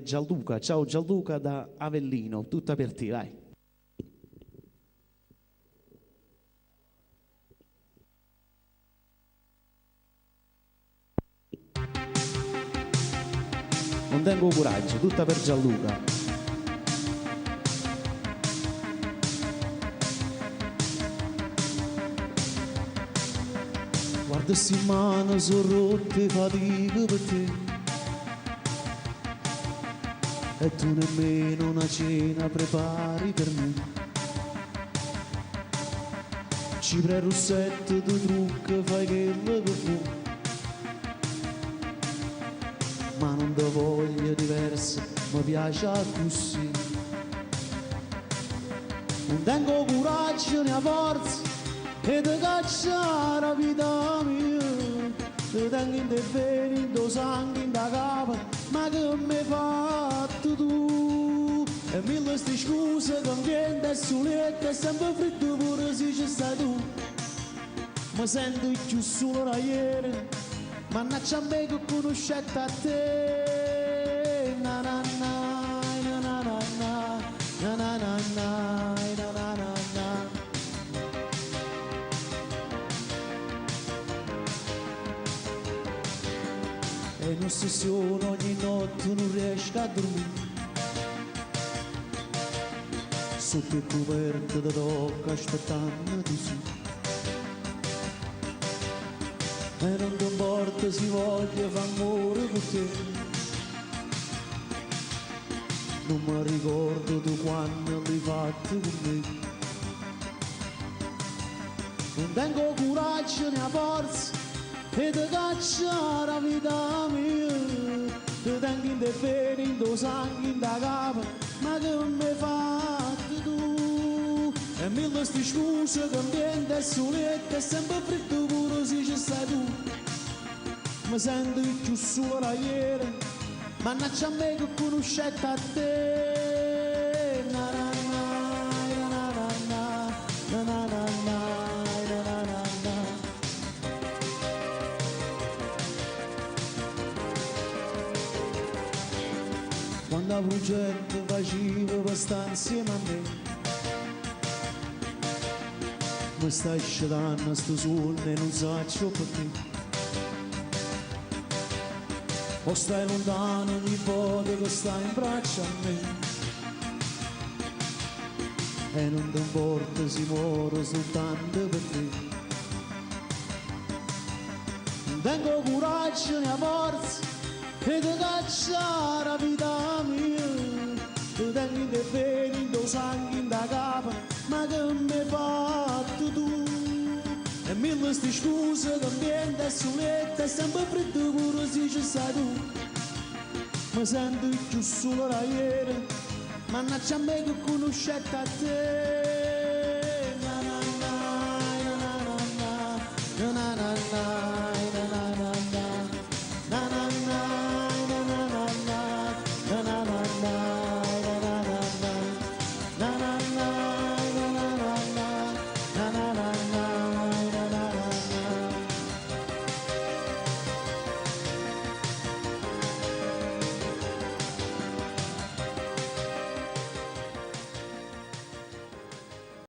Gianluca, ciao Gianluca da Avellino, tutta per te, vai. Non tengo coraggio, tutta per Gianluca. Guarda sti mani sono rotte fatica per te. E tu nemmeno una cena prepari per me. Cipria e rossetto di trucco fai quello che vuoi. Ma non ti voglio diversa, mi piace così. Non tengo coraggio né forza e ti cacciare la vita mia. Ti tengo in te vene, in tuo sangue, in da capa, ma che mi hai fatto tu? E mille ste scuse che niente è su letto è sempre freddo pure se ci stai tu. Mi sento più solo da ieri, mannaggia a me che conoscete a te. Na na na, na na na na, na na na na, na na na na. È un'ossessione ogni notte non riesco a dormire. Sotto il coperto da tocca aspettando tu sì. E non ti importa se voglio fare amore con te. Non mi ricordo di quando l'hai fatto con me. Non tengo coraggio né forza e ti cacciare la vita mia. Ti tengo in te vene, in tuo sangue, in da capa, ma che mi hai fatto tu? E mille ste scuse che niente è su letto è sempre freddo pure se ci stai tu. Mi sento più solo da ieri, mannaggia a me che conoscete a te. Na na na, na na na, na na na na, na na na na. Quando a progetto faceva per stare insieme a me, mi stai scidando sto sonno e non so perché. O stai lontano ogni volta che stai in braccio a me. E non ti importa se muoro soltanto per te. Non tengo coraggio né forza e ti cacciare la vita mia. Ti tengo in te vene, in tuo sangue, in da capa, ma che mi hai fatto tu? E mille ste scuse che niente è su letto è sempre freddo pure se ci stai tu. Mi sento più solo da ieri, mannaggia a me che conoscete a te. Na na na, na na na na, na na na na.